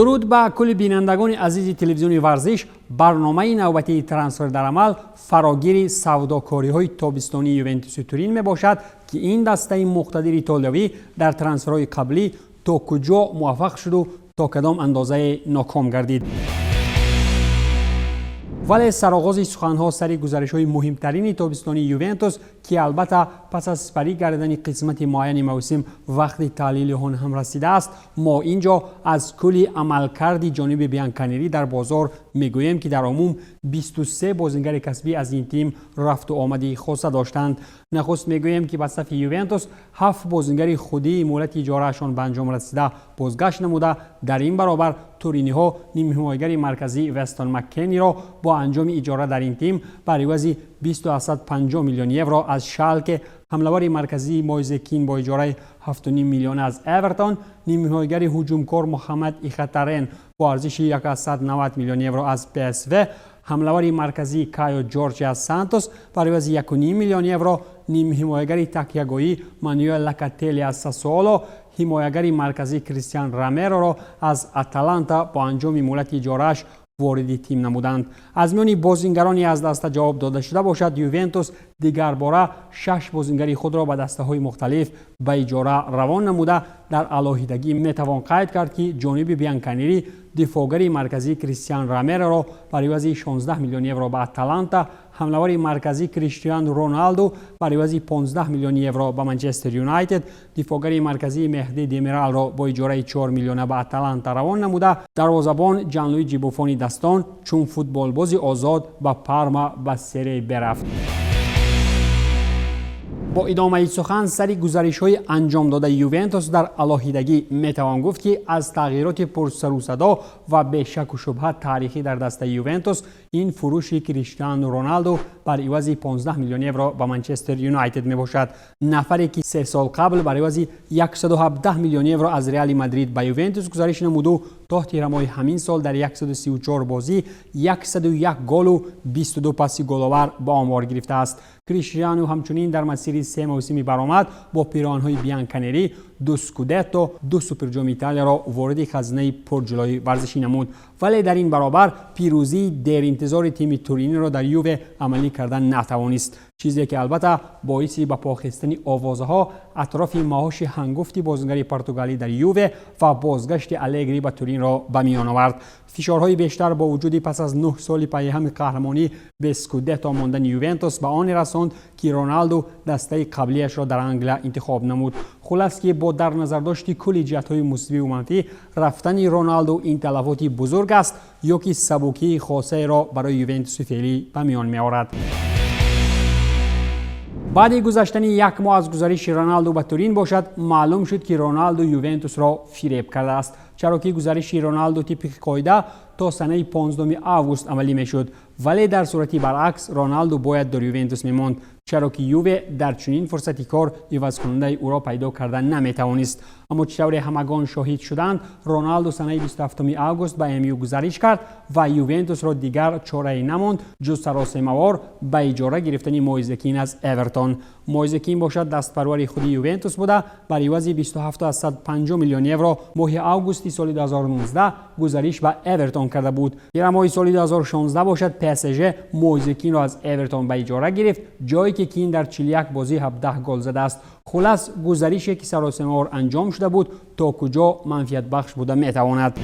Дуруд ба кулли бинандагони азизи телевизиони Варзиш. Барномаи навбатии «Трансфер дар амал» фарогири савдокориҳои тобистонии Ювентуси Турин мебошад, ки ин дастаи муқтадири итолиёвӣ дар трансферҳои қаблӣ то куҷо муваффақ шуду то кадом андозае ноком гардид. Вале сароғози суханҳо сари гузаришҳои муҳимтарини тобистонии Ювентус, ки албатта пас аз сипарӣ гардидани қисмати муайяни мавсим вақти таҳлили он ҳам расидааст, мо ин ҷо аз кулли амалкарди ҷониби бианканерӣ дар бозор мегӯем, ки дар умум 23 бозингари касбӣ аз ин тим рафту омади хоса доштанд. Нахуст мегӯем, ки ба сафи Ювентус ҳафт бозингари худии муҳлати иҷораашон ба анҷом расида бозгашт намуда, дар ин баробар туриниҳо нимҳимоягари марказӣ Вестон Маккениро бо анҷоми иҷора дар ин тим бар ивази 20,50 миллион евро аз Шалке, ҳамлавари марказии Мойзе Кин бо иҷораи 7,5 миллион аз Эвертон, нимҳимоягари ҳуҷумкор Муҳаммад Ихатарен бо арзиши 190 миллион евро аз ПСВ, ҳамлавари марказии Кайо Ҷорҷи аз Сантос бар ивази 1,5 миллион евро, нимҳимоягари такягоӣ Мануэл Локателли аз Сасуоло, ҳимоягари марказӣ Кристиан Ромероро аз Аталанта бо анҷоми муҳлати иҷорааш вориди тим намуданд. Аз миёни бозингарони аз даста ҷавоб дода шуда бошад, Ювентус дигарбора шаш бозингари худро ба дастаҳои мухталиф ба иҷора равон намуда, дар алоҳидагӣ метавон қайд кард, ки ҷониби бианканерӣ дифоъгари марказӣ Кристиан Ромероро бар ивази 16 миллион евро ба Аталанта, ҳамлавари марказӣ Криштиану Роналду бар ивази 15 миллион евро ба Манчестер Юнайтед, дифоъгари марказии Меҳди Демиралро бо иҷораи 4 миллиона ба Аталанта равон намуда, дарвозабон Ҷанлуиҷи Буфони дастон чун футболбози озод ба Парма ба Серия Б рафт. Бо идомаи сухан сари гузаришҳои анҷомдодаи Ювентус дар алоҳидагӣ метавон гуфт, ки аз тағйироти пурсарусадо ва бешаку шубҳа таърихӣ дар дастаи Ювентус ин фурӯши Криштиану Роналду бар ивази 15 миллион евро ба Манчестер Юнайтед мебошад. Нафаре ки 3 сол қабл бар ивази 117 миллион евро аз Реали Мадрид ба Ювентус гузариш намуду то тирамоҳи ҳамин сол дар 134 бозӣ 101 голу 22 паси головар ба омор гирифтааст. Криштиану ҳамчунин дар масири се мавсими баромад бо пироҳанҳои бианканерӣ ду скудетто, ду суперҷоми Италияро вориди хазинаи пурҷилои варзишӣ намуд, вале дар ин баробар пирӯзии деринтизори тими туриниро дар Юве амалӣ кардан натавонист, чизе ки албатта боиси ба по хестани овозаҳо атрофи маоши ҳангуфти бозингари португалӣ дар Юве ва бозгашти Алегри ба Туринро ба миён овард. Фишорҳои бештар бо вуҷуди пас аз 9 соли пайҳами қаҳрамонӣ бе скудетто мондани Ювентус ба оне расонд, ки Роналду дастаи қаблияшро дар Англия интихоб намуд. Хулас, ки бо дар назардошти кулли ҷиҳатҳои мусбиву манфӣ, рафтани Роналду ин талафоти бузург аст ё ки сабукии хосаеро барои Ювентуси феълӣ ба миён меорад? Баъди гузаштани як моҳ аз гузариши Роналду ба Турин бошад, маълум шуд, ки Роналду Ювентусро фиреб кардааст, чаро ки гузариши Роналду тибқи қоида то санаи 15 август амалӣ мешуд, вале дар сурати баръакс Роналду бояд дар Ювентус мемонд, чаро ки Юве дар чунин фурсати кор ивазкунандаи ӯро пайдо карда наметавонист. Аммо чӣ тавре ҳамагон шоҳид шуданд, Роналду санаи 27 август ба МЮ гузариш кард ва Ювентусро дигар чорае намонд, ҷуз саросемавор ба иҷора гирифтани Мойзе Кин аз Эвертон. Мойзе Кин бошад, дастпарвари худи Ювентус буда, бар ивази 27,50 миллион евро моҳи августи соли 2019 гузариш ба Эвертон карда буд. Тирамоҳи соли 2016 бошад, ПСЖ Мойзе Кинро аз Эвертон ба иҷора гирифт, ҷое ки Кин дар 41 бозӣ 17 гол задааст. Хулас, гузарише ки саросемавор анҷом шуда буд, то куҷо манфиатбахш буда метавонад?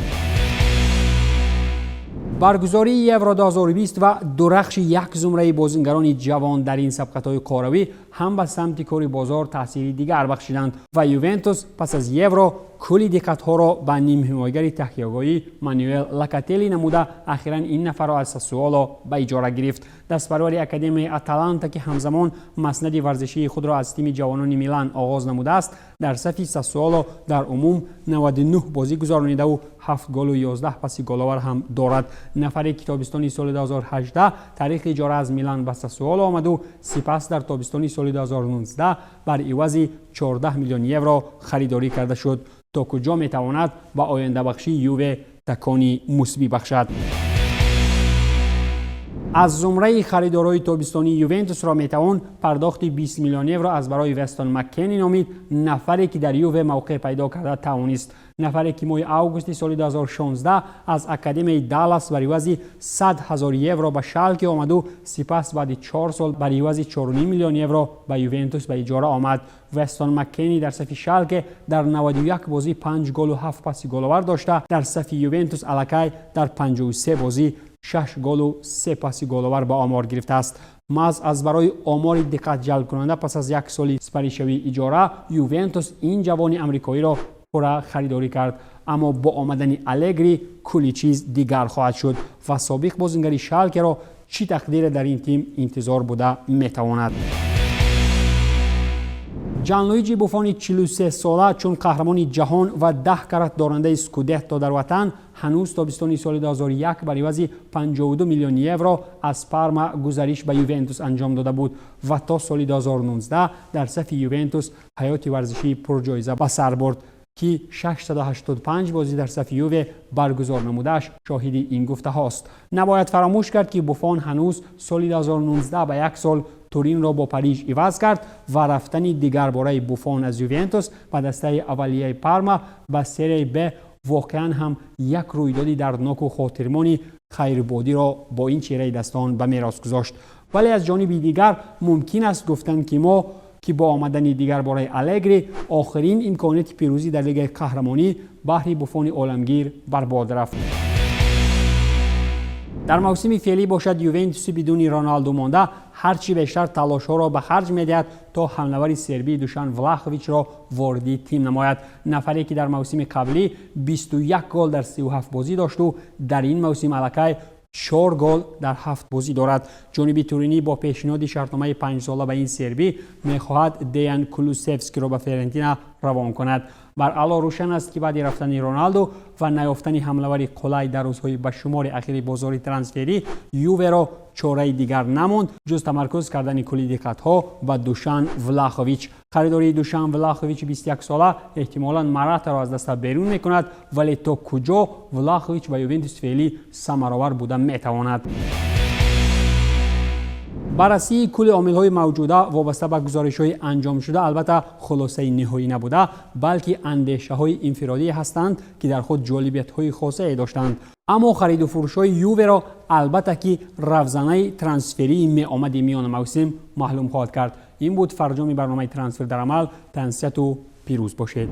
Баргузории Евро 2020 ва дурахши як зумраи бозингарони ҷавон дар ин сабқатҳои қорравӣ ҳам ба самти кори бозор таъсири дигар бахшиданд ва Ювентус пас аз Евро кулли диққатҳоро ба нимҳимоягари такягоӣ Мануэл Локателли намуда, ахиран ин нафарро аз Сассуоло ба иҷора гирифт. Дастпарвари академияи Аталанта, ки ҳамзамон маснади варзишии худро аз тими ҷавонони Милан оғоз намудааст, дар сафи Сассуоло дар умум 99 бозӣ гузаронидаву 7 голу 11 паси головар ҳам дорад. Нафаре ки тобистони соли 2018 тариқи иҷора аз Милан ба Сассуоло омаду сипас дар тобистони соли 2019 бар ивази 14 миллион евро харидорӣ карда шуд, то куҷо метавонад ба ояндабахшии Юве такони мусбӣ бахшад? Аз зумраи харидорои тобистонии Ювентусро метавон пардохти 20 миллион евро аз барои Вестон Маккени номид, нафаре ки дар Юве мавқеъ пайдо карда тавонист. Нафаре ки моҳи августи соли 2016 аз академияи Даллас бар ивази 100 ҳазор евро ба Шалке омаду, сипас баъди 4 сол бар ивази 4,5 миллион евро ба Ювентус ба иҷора омад. Вестон Маккени дар сафи Шалке дар 91 бозӣ 5 голу 7 паси головар дошта, дар сафи Ювентус аллакай дар 53 бозӣ 6 голу 3 паси головар ба омор гирифтааст. Маҳз аз барои омори диққатҷалбкунанда пас аз як соли сипаришавии иҷора, Ювентус ин ҷавони амрикоиро пурра харидорӣ кард. Аммо бо омадани Алегри кулли чиз дигар хоҳад шуд ва собиқ бозингари Шалкеро чӣ тақдире дар ин тим интизор буда метавонад? Ҷанлуиҷи Буфони 43-сола, чун қаҳрамони ҷаҳон ва 10 карат дорандаи Скудетто дар ватан, ҳанӯз тобистони соли 2001 бар ивази 52 миллион евро аз Парма гузариш ба Ювентус анҷом дода буд ва то соли 2019 дар сафи Ювентус ҳаёти варзишии пурҷоиза ба сар бурд, ки 685 бозӣ дар сафи Юве баргузор намудааш шоҳиди ин гуфтаҳост. Набояд фаромӯш кард, ки Буфон ҳанӯз соли 2019 ба як сол Туринро бо Париж иваз кард ва рафтани дигарбораи Буфон аз Ювентус ба дастаи аввалияи Парма ба Серияи Б воқеан ҳам як рӯйдоди дардноку хотирмони хайрбодиро бо ин чеҳраи дастон ба мерос гузошт. Вале аз ҷониби дигар мумкин аст гуфтан, ки мо ки бо омадани дигарбораи Алегри охирин имконияти пирӯзӣ дар Лигаи қаҳрамонӣ баҳри Буфони оламгир барбод рафт. Дар мавсими феълӣ бошад, Ювентуси бидуни Роналду монда ҳарчи бештар талошҳоро ба харҷ медиҳад, то ҳамлавари сербии Душан Влаховичро вориди тим намояд. Нафаре ки дар мавсими қаблӣ 21 гол дар 37 бозӣ дошту дар ин мавсим аллакай 4 гол дар 7 бозӣ дорад. Ҷониби Туринӣ бо пешниҳоди шартномаи 5-сола ба ин сербӣ мехоҳад Деян Кулусевскиро ба Фиорентина равон кунад. Бар ало рӯшан аст, ки баъди рафтани Роналду ва наёфтани ҳамлавари қулай дар рӯзҳои ба шумори ахири бозори трансферӣ, Юверо чораи дигар намонд, ҷуз тамаркуз кардани кулли диққатҳо ба Душан Влахович. Харидории Душан Влаховичи 21-сола эҳтимолан Маратаро аз даста берун мекунад, вале то куҷо Влахович ба Ювентус феълӣ самаровар буда метавонад? Баррасии кулли омилҳои мавҷуда вобаста ба гузоришҳои анҷомшуда албатта хулосаи ниҳоӣ набуда, балки андешаҳои инфиродӣ ҳастанд, ки дар худ ҷолибиятҳои хосае доштанд. Аммо хариду фурӯшҳои Юверо албатта ки равзанаи трансферии меомади миёна мавсим маълум хоҳад кард. Ин буд фарҷоми барномаи «Трансфер дар амал». Тансиҳату пирӯз бошед.